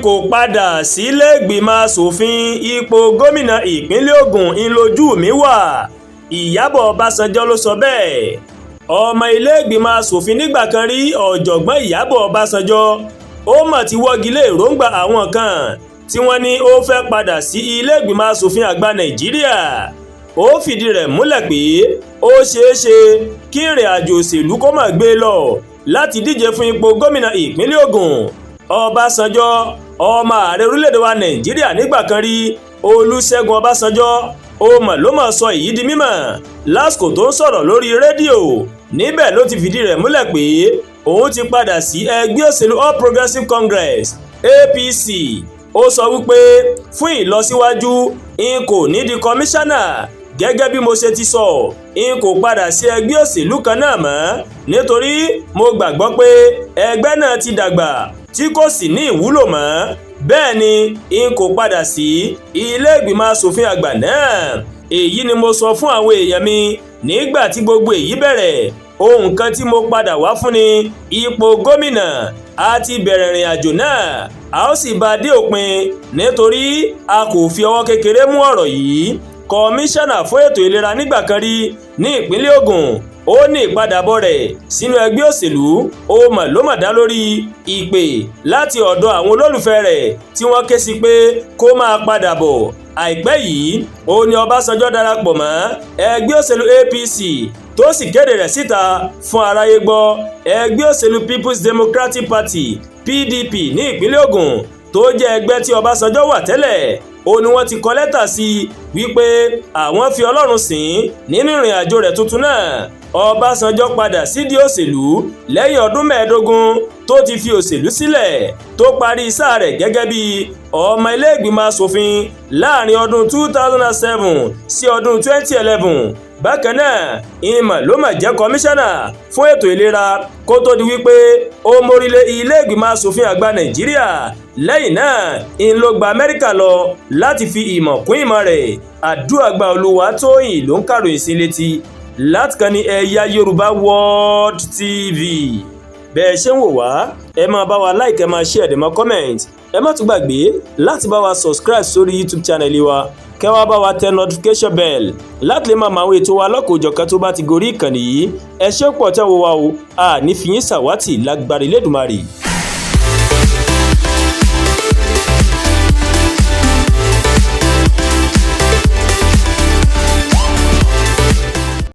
N kò padà sílẹ̀ẹ́gbìmọ̀ asòfin, ipò gómìnà ìpínlẹ̀ Ogun ńlójú mi wá, Ìyàbọ̀ Ọbànjọ́ ló sọ bẹ́ẹ̀. Ọmọ ilé-ìgbìmọ̀ asòfin nígbà kan rí, Ọ̀jọ̀gbọ́n Ìyàbọ̀ Ọbànjọ́, ó mà ti wọ́gi lé èròǹgbà àwọn kan tí wọ́n ní ó fẹ́ padà sí ilé-ìgbìmọ̀ asòfin àgbà Nàìjíríà. Ó fìdí rẹ̀ múlẹ̀ pé ó ṣeé ṣe kí ìrìn àjò òṣèlú kó má gbé e lọ láti díje fún ipò gómìnà ìpínlẹ̀ Ògùn. Ọbásanjọ́, ọmọ ààrẹ orílẹ̀-èdè wa Nàìjíríà nígbà kan rí, Olúṣẹ́gun Ọbásanjọ́, ó mọ̀ ló mọ̀ sọ èyí di mímọ̀ lásìkò tó ń sọ̀rọ̀ lórí rédíò. Níbẹ̀ ló ti fìdí rẹ̀ múlẹ̀ pé òun ti padà sí ẹgbẹ́ òṣèlú All Progressives Congress, APC. Ó sọ wípé fún ìlọsíwájú, n kò ní di kọmíṣánná. Gẹ́gẹ́ bí mo ṣe ti sọ, n kò padà sí ẹgbẹ́ òṣèlú kan náà mọ́ nítorí mo gbàgbọ́ pé ẹgbẹ́ náà ti dàgbà tí kò sì ní ìwúlò mọ́. Bẹ́ẹ̀ ni n kò padà sí ilé ìgbìmọ̀ asòfin àgbà náà. Èyí ni mo sọ fún àwọn èèyàn mi nígbà tí gbogbo èyí bẹ̀rẹ̀. Ohun kan tí mo padà wá fún ni ipò gómìnà. A ti bẹ̀rẹ̀ ìrìn àjò náà, a ó sì bá a dé òpin nítorí a kò fi ọwọ́ kékeré mú ọ̀rọ̀ yìí. Kọmíṣánná fún ètò ìlera nígbà kan rí ní ìpínlẹ̀ Ògùn, ó ní ìpadàbọ̀ rẹ̀ sínú ẹgbẹ́ òṣèlú ó mọ̀ ló mọ̀ dá lórí ìpè láti ọ̀dọ̀ àwọn olólùfẹ́ rẹ̀ tí wọ́n ké sí pé kó máa padà bọ̀. Àìpẹ́ yìí ó ní Ọbásanjọ́ darapọ̀ mọ́ ẹgbẹ́ òṣèlú APC, tó sì kéde rẹ̀ síta fún aráyé gbọ́. Ẹgbẹ́ òṣèlú People's Democratic Party, PDP, ní ìpínlẹ̀ Ògùn, tó jẹ́ ẹgbẹ́ tí Ọbásanjọ́ wà tẹ́lẹ̀, ó ní wọ́n ti kọ lẹ́tà sí i wípé àwọn fi Ọlọ́run sìn nínú ìrìn àjò rẹ̀ tuntun náà. Ọbásanjọ́ padà sídìí òṣèlú lẹ́yìn ọdún 15 tó ti fi òṣèlú sílẹ̀, tó parí sáà rẹ̀ gẹ́gẹ́ bí ọmọ ilé-ìgbìmọ̀ asòfin láàrin ọdún 2007 sí ọdún 2011. Bákan náà, ìmọ̀ ló mà jẹ́ kọmíṣánná fún ètò ìlera kó tó di wípé ó mórílé ilé-ìgbìmọ̀ asòfin àgbà Nàìjíríà. Lẹ́yìn náà ń ló gba Amẹ́ríkà lọ láti fi ìmọ̀ kún ìmọ̀ rẹ̀. Àdúràgbà Olúwatóyìn ló ń kàròyìn sí létí láti kan ní Ẹ̀yà Yorùbá World TV. Bẹ́ẹ̀ ṣe ń wò wá, ẹ máa bá wa like, ẹ máa share, ẹ máa comment. Ẹ má tún gbàgbé láti bá wa subscribe sórí YouTube channel wa, kẹ́ wá bá wa tẹ notification bell láti lè máa mọ àwọn ètò wa lọ́kọ̀ọ́jọ̀kan tó bá ti gorí ìkànnì yìí. Ẹ ṣé pọ̀ tẹ́ wo wa o, a ní fi yín ṣàwátì lágbára Elédùmarè.